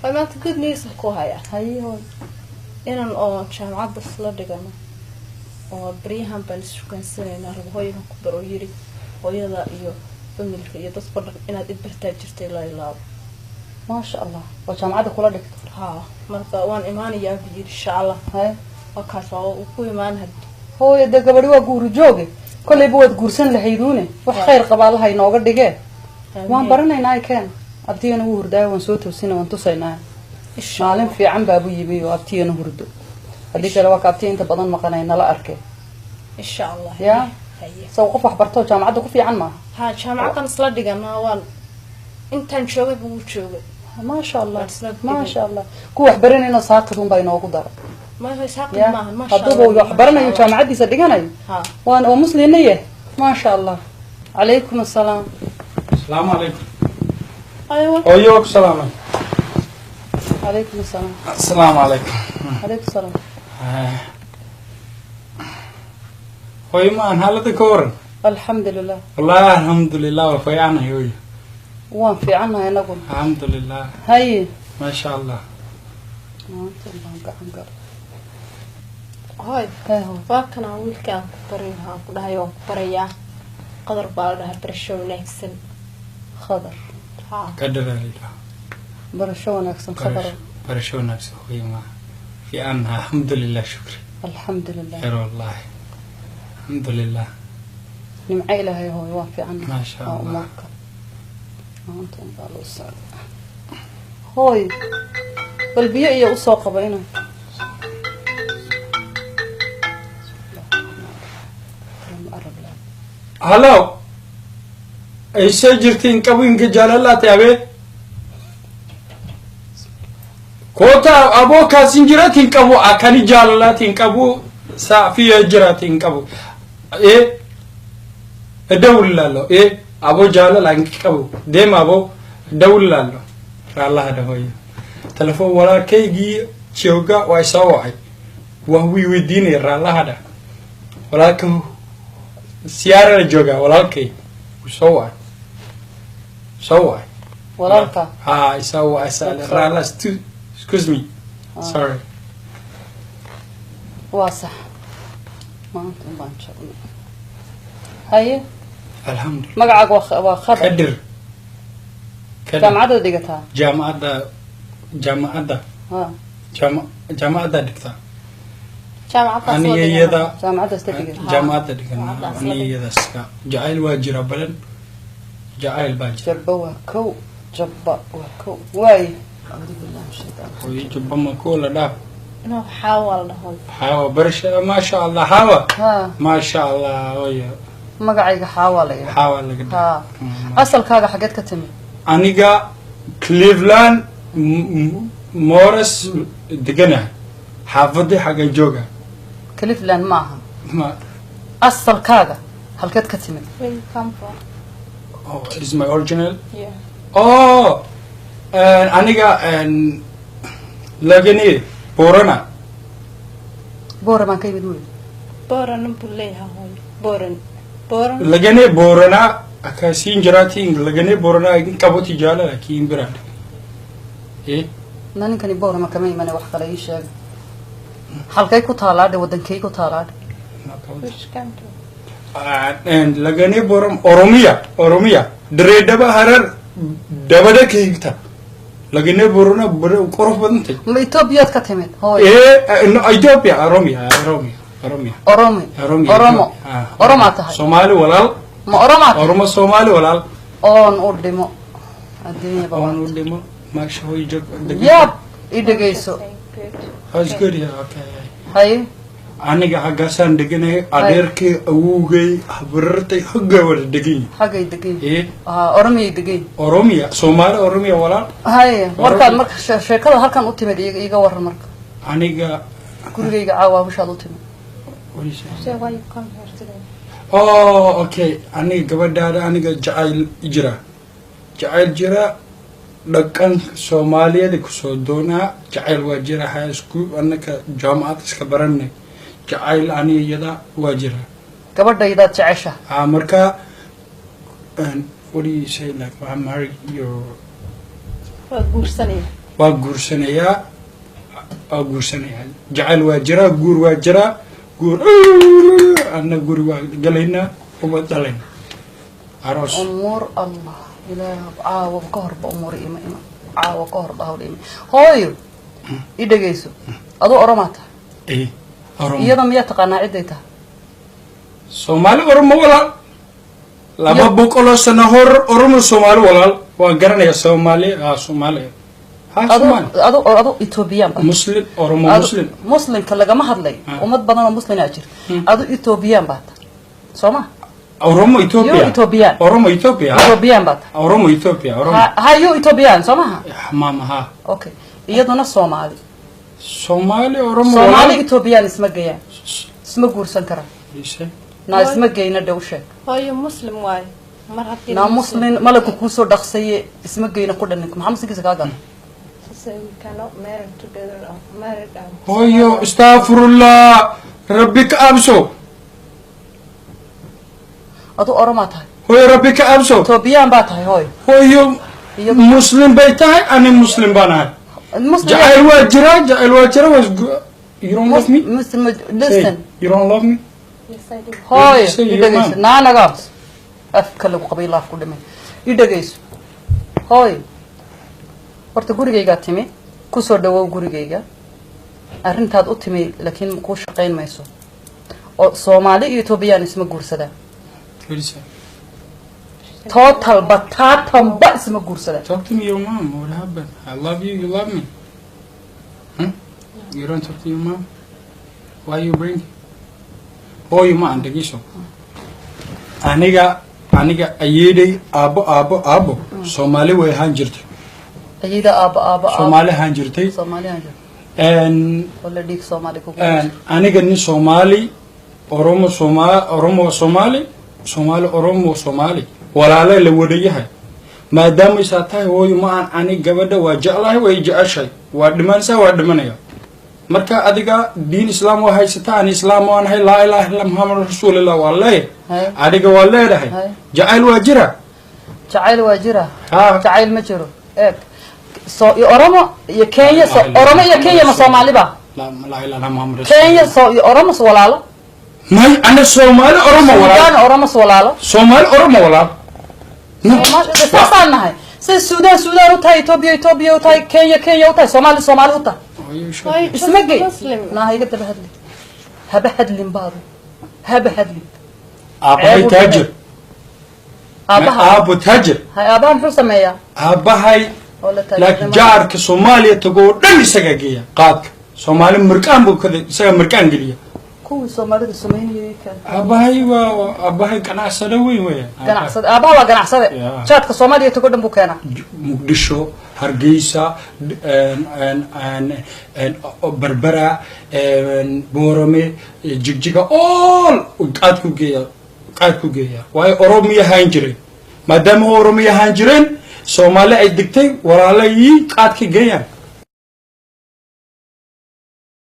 Waa maanta good news ku haya. Haye hooy. Inan oo jaamacadda isla dhigano oo baryahan baan issukansanaynaa, rabo hooyadan ku baro, yiri hooyada iyo familka iyo dadko dhan inaad i bartaa jirtay ilaa ilaabo. Maasha Allah, waa jaamacadda kula dhigto? Haa, marka waan imaanayaa buu yiri, insha Allah. Haye. Waa kaas, waa uu ku imaan had. Hooyo, dee gabadhi waa guuru jooge, kollayba waad guursan lahayduune, wax khayr qabaa Allaha inooga dhigee. Waan baranaynaa, keen abtiyana wuu hurdaayo, waan soo toosina, waan tusaynaa. Insha maalin Allah. Fiican baabu yimi oo abtiyana hurdo, haddii kale waa ka abtiya inta badan maqanay nala arkay. Insha Allah. Ya. Haye. Saw qof wax bartoo jaamacadda ku fiican maaha? Haa, jaamacaddan isla dhiganaa, waan intaan joogay buu joogay. Maasha Allah. Waan isla Maasha Allah, ku wax baranayno saaqid unbaa inoogu dara. Ma saaqid Ya. maahan, maasha Hadduuba Allah. wax baranayo, jaamacaddiisa dhiganayo, haa, waan oo muslimna yah, maasha Allah. Calaykum assalaam. Asalaamu calaykum. Aywa. Hooyo, waa ku salaamay. Calaykum assalaam. Asalaamu calaykum. Calaykum salaam. Hooyo, ma aan xaaladda ka waran? Alxamdulilah. Wallaahi alxamdulilah, waa fiicanahay hooyo. Waan fiicannahay inaguna. Alxamdulilah. Haye. Maasha Allah. Maanta baan gacan gal. Hooy. Hee hooy. Waa kanaa wiilka aan ku baray, waxaan ku dhahay waan ku barayaa. Qadar baa la dhahaa, barasho wanaagsan. Khadar? Haa. Kadhalaalila. Barasho wanaagsan, Khadar. Barasho wanaagsan hooyo, ma fiicannahay, alxamdulilah, shukri. Alxamdulilah. Xer wallaahi, alxamdulilah. Nimco Ilaahay hooyo, waan fiicannahay. Maasha Waa Allah. Umuurka maanta unbaa loo socda. Hooy, bal biyo iyo usoo qaba ina. Hallo, ay soo jirtiin qabinka jaalalaati abe koota aboo kaasin jiraatiin qabu akkani jaalalaatiin qabu saafiya jiraatiin qabu ee እደውልላለሁ እ አቦ jaalala hin qabu deema abo እደውልላለሁ. Raallaha dhahoyo, telefoon walaalkaygii jooga waa isoo wacay, waa wii weydiinaya. Raallaha dhah, walaalka siyaarana joogaa, walaalkay wuu soo wacay, soo wacay. Walaalka? Ha, isoo wacay sale raalla. Excuse me, sorry. Waa sax, maanta un baan joognay. Haye. Alxamdulillah. Magacaaga waa Khadar? Kadir. Kadir. Jaamacadda dhigataa? Jaamacadda. Ha. Jaamacadda dhigtaa. Jaamacaddaas. Aniga iyada. Jaamacadda isla dhigata? Jaamacadda dhiganaa. Jaamacaddaas. Aniga iyada iska jacayl waa jira badan, jacayl baa jira. Jabba waa kow, jabba waa kow waay. Acuudu billahi min shaytaan. Hooyo, jabba ma kuwa la dhaaf. No, xaawa la dhaho. Xaawa, barasha, maasha Allah, xaawa. Ha. Maasha Allah hooyo. Magacayga Xaawaa la yidhaha. Xaawa laga ha dhaaf. Asalkaaga xageed ka timid? Aniga Cleveland Morris deganahay, xaafadii xagga jooga. Cleveland ma aha. Ma Asalkaaga halkeed ka timid? Where you come from? Oh, is my original? Yeah. Oh, aniga lagani Borana. Boora baan ka yimid wey. Boran buu leeyahay hooyo, Boran, Boran. Lagane Borana akasiin jiraatiin, lagane Borana in qaboti jaalala kiin biraan eh. Na ninkani Boorama kama imane, wax kale ii sheeg. Halkay ku taalaadhe? Wadankay ku taalaadhe? Which country? Lagane Boram, Oromiya, Oromiya, Direedhaba, Harar dabada ka higta lagane Borana, qurux badantay. Ma Etoobiyaad ka timid hooy? Eh, no, Ethiopia, Oromia, Oromia, Oromia. Oromi. Oromia. Oromo. Ah. Oromaa tahay? Soomaali walaal. Ma Oromaa tahay? Oromo Soomaali walaal. Oon u dhimo adduunyaba. Oon u dhimo, maasha hooy joog. Yaab, i dhegayso. Good. How's good, yeah, okay. Haye. Aniga xaggaasaan deganay, adeerkay, awowgay, habarartay xagga wada degan yihin. Xaggay degan? Ee. Oromiyay degan. Oromia, Soomaali Oromia walaal. Haye, markaad marka sheekada halkan u timid, iiga waran marka. Aniga Gurigayga caawa hawshaad u timid. What is it? So why you come here today? Oh, okay, aniga gabadhaada, aniga jacayl jira, jacayl jira, dhaqanka Soomaaliyada kusoo doonaa, jacayl waa jira, ha isku anaka jaamacad iska baranay, jacayl aniga iyada waa jira. Gabadhaydaad jecesha? Ah, marka and what do you say, like, I marry your Waa guursanaya. Waa guursanayaa, waa guursanayaa. Jacayl waa jiraa, guur waa jiraa, guur anna guri waa galaynaa, ubad dhalayna, aroos. Umuur Allah ilaah, caawa ka horba umuur ima ima, caawa ka horba hawl ima. Hooyo, i dhegeyso, aduu Oromaa tahay? Eh, Oromo. Iyada miyaa taqaanaa ciday tahay? Soomaali Oromo walaal, 200 sano hor Oromo Soomaali walaal, waan garanaya. Soomaali, ha, Soomaali, ha. Adu Soomaali. Adu Ethiopian ba. Muslim, Oromo. Muslim. Muslimka lagama hadlay. Ah. Ummad badan oo muslimaa jirta. Adu Ethiopian baa tahay, soo ma? Oromo Ethiopia. Yo Ethiopian. Oromo Ethiopia, ha. Ethiopian baa tahay. Oromo Ethiopia, Oromo. Ha, yo Ethiopian, soo maha? Maama, ha. Okay, iyaduna Soomaali. Soomaali Oromo Soomaali walaal. Ethiopian isma geeyaan, isma guursan karaan. Ise. Naa, isma geyna dhow, sheeg. Hooyo, muslim waaye mar haddii. Naa, muslim malaku kuusoo dhaqsaye, isma geyna ku dhanin. Maxaa muslimkiisa kaa gala? She say we cannot marry together or married and Hooyo, astaghfirullah, Rabbi ka abso. Adu Oromaa tahay. Hooyo, Rabbi ka abso. Ethiopian baa tahay, hooyo. Hooyo, muslim bay tahay, ani muslim baan ahay. Muslim. Jacayl waa jiraa, jacayl waa jiraa, was you don't love me? Muslim. Say, Listen. you don't love me? Yes, I do. Hooyo, Say i your dhegeyso. mom. Naa, naga ams, afka lagu qabay, laaf ku dhimay. I dhegeyso, hooyo. Horta gurigaygaa timi, kusoo dhawow gurigayga. Arrintaad u timi laakiin kuu shaqayn mayso, oo Soomaali iyo Ethiopian isma guursadaan. What is that? Total bataatanba isma guursadaan. Talk to me, your mom. What happened? I love you, you love me. You don't talk to your mom? Why you bring? Hooyo, ma aan dhegeyso. Aniga ayeeday aabbo aabbo aabbo Soomaali way ahaan jirtay. Ayida aaba aaba aaba. Soomaali ahaan jirtay. Soomaali ahaan jirtay. Wala dhiig Soomaali kugu. Aniga nin Soomaali Oromo, Oromo Soomaali, Soomaali Oromo Soomaali walaale la wadayahay. Maadaama isaa tahay, hooyo, ma aan ani gabadha waa jeclahay, way jeceshahay, waa dhimanaysaa, waa dhimanaya. Marka adiga diin Islaam waa haysataa, ani Islaam waan ahay, laa ilaaha illa Muhammad rasuulillah waa leeyahay. Hay. Adiga waa leedahay. Hay. Jacayl waa jira. Jacayl waa jira. Ha. Jacayl ma jiro. Eeg, so iyo Oromo iyo Kenya, so Oromo iyo Kenya ma Soomaali ba? Laa laa ilaaha Muhammad Kenya so iyo Oromo so walaalo? May, ana Soomaali Oromo walaal. Suudaan Oromo so walaalo? Soomaali Oromo walaal. No. Soomaali saasaan nahay. Sida Suudaan Suudaan u tahay, Ethiopia Ethiopia u tahay, Kenya Kenya u tahay, Soomaali Soomaali u tahay. Hooyo, shoo. Hooyo, Isma gey. Muslim. Naa, iga daba hadli, haba hadlin baadu, haba hadlin. Aabbahay Ceeb u taajir. Aabaha? Aabbo taajir. Hay, aabaha muxuu sameeyaa? Aabbahay oo la laakiin jaarka Soomaaliya tago oo dhan isagaa geeya qaadka. Soomaali mirqaan buu kada, isagaa mirqaan geliya. Kuwii Soomaalida sameynayay kan. Aabbahay waa aabbahay, ganacsade weyn weeyaan. Ganacsade, aabaha waa ganacsade. Yeah. Jaadka Soomaaliya tago dhan buu keenaa. Muqdisho, Hargeysa, Berbera, Boorame, Jigjiga, all qaad ku geeya, qaad ku geeya. Waayo Oromiya ahaan jireen, maadaama Oromiya ahaan jireen, Soomaali ay degtay, walaalayii qaadka geeyaan.